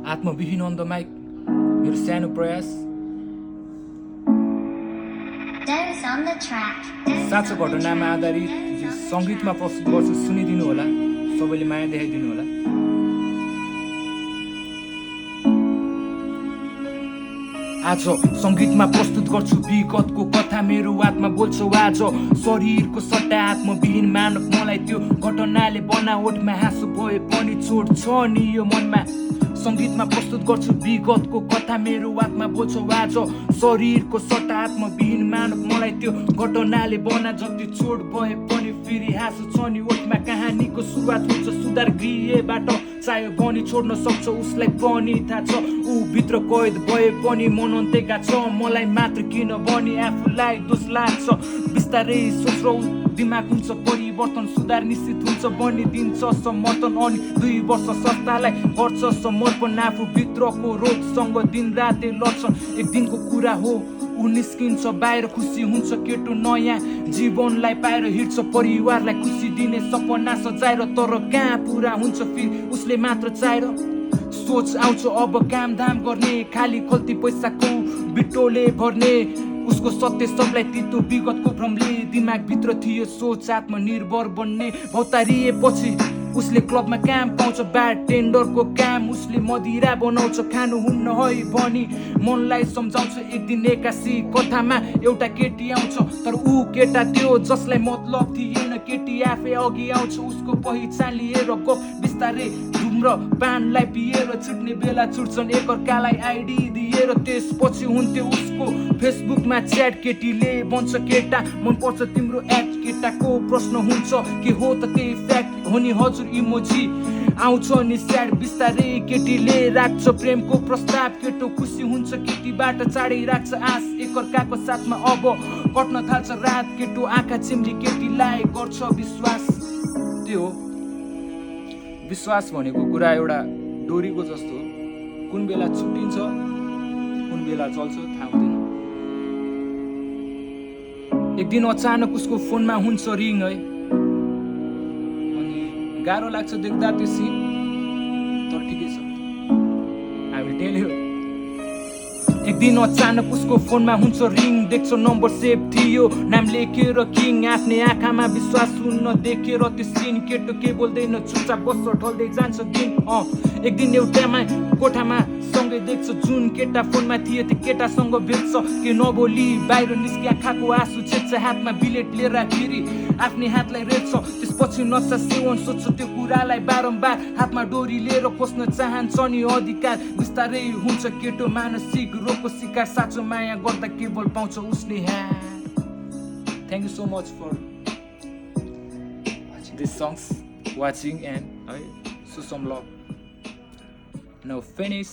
आत्मविहीन अन्तमा मेरो सानो प्रयास साँचो घटनामा आधारित सङ्गीतमा प्रस्तुत गर्छु, सुनिदिनु होला, सबैले माया देखाइदिनु होला। आज सङ्गीतमा प्रस्तुत गर्छु विगतको कथा, मेरो आत्मा बोल्छ आज शरीरको सट्टा आत्मविहीन मानव मलाई त्यो घटनाले बनावटमा हाँसो भए पनि चोट छ नि यो मनमा। सङ्गीतमा प्रस्तुत गर्छु विगतको कथा, मेरो आत्मा बोल्छ आज शरीरको सट्टा आत्मविहीन मानव मलाई त्यो घटनाले बना जति चोट भए पनि फेरि हाँसो छ नि ओठमा। कहानीको सुरुवात हुन्छ सुधार गृहबाट, चाहे बनी छोड्न सक्छ उसलाई पनि थाहा छ, ऊ भित्र कैद भए पनि मनन्तेका छ। मलाई मात्र किन बनी आफूलाई दोष लाग्छ, बिस्तारै सोच र दिमाग हुन्छ परिवर्तन, सुधार निश्चित हुन्छ बनिदिन्छ समर्थन। अनि 2 वर्ष संस्थालाई गर्छ समर्पण, आफू भित्रको रोगसँग दिन रातै लड्छन्। एक दिनको कुरा हो ऊ निस्किन्छ बाहिर, खुसी हुन्छ केटो नयाँ जीवनलाई पाएर, हिँड्छ परिवारलाई खुसी दिने सपना सजाएर। तर कहाँ पुरा हुन्छ फेरि उसले मात्र चाहेर, सोच आउँछ अब काम धाम गर्ने, खाली खल्ती पैसाको बिटोले भर्ने। उसको सत्य सबलाई तितो विगतको भ्रमले, दिमागभित्र थियो सोच आत्मनिर्भर बन्ने। भौतारिएपछि उसले क्लबमा काम पाउँछ, बार टेन्डरको काम, उसले मदिरा बनाउँछ खानुहुन्न है भनी मनलाई सम्झाउँछ। एक दिन एक्कासी कथामा एउटा केटी आउँछ, तर ऊ केटा त्यो जसलाई मतलब थिएन। केटी आफै अघि आउँछ उसको पहिचान लिएर, गफ बिस्तारै धुम्रपानलाई पिएर, छुट्ने बेला छुट्छन् एकअर्कालाई आइडी दिएर। त्यसपछि हुन्थ्यो उसको फेसबुकमा च्याट, केटीले भन्छ केटा मनपर्छ तिम्रो एड, केटाको प्रश्न हुन्छ के हो त त्यही फ्याक्ट हो नि हजुर, इमोजी आउँछ नि स्याड। बिस्तारै केटीले राख्छ प्रेमको प्रस्ताव, केटो खुसी हुन्छ केटीबाट चाँडै राख्छ आश, एकअर्काको साथमा अब कट्न थाल्छ रात। केटो आँखा चिम्ली केटीलाई गर्छ विश्वास। त्यो हो विश्वास भनेको कुरा, एउटा डोरीको जस्तो, कुन बेला छुट्टिन्छ कुन बेला चल्छ थाहा हुँदैन। एक दिन अचानक उसको फोनमा हुन्छ रिङ है, अनि गाह्रो लाग्छ देख्दा त्यो सिन, तर ठिकै छ, आई विल टेल यु। एक दिन अचानक उसको फोनमा हुन्छ रिङ, देख्छ नम्बर सेभ थियो नाम लेखेर किङ। आफ्नै आँखामा विश्वास हुन्न देखेर त्यो सिन, केटो के बोल्दैन चुपचाप बस्छ ढल्दै जान्छ दिन। एक दिन एउटामा कोठामा सँगै देख्छ जुन केटा फोनमा थियो त्यो केटासँग भेट्छ, के नबोली बाहिर निस्किया खाएको आँसु छेक्छ, हातमा बिलेट लिएर फेरि आफ्नै हातलाई रेट्छ। त्यसपछि नसा सेवन सोध्छ त्यो कुरालाई बारम्बार, हातमा डोरी लिएर खोज्न चाहन्छ नि अधिकार। बिस्तारै हुन्छ केटो मानसिक रोगको शिकार, साँचो माया गर्दा केवल पाउँछ उसले। Thank you so much for this songs watching and है, so some love. Now finish.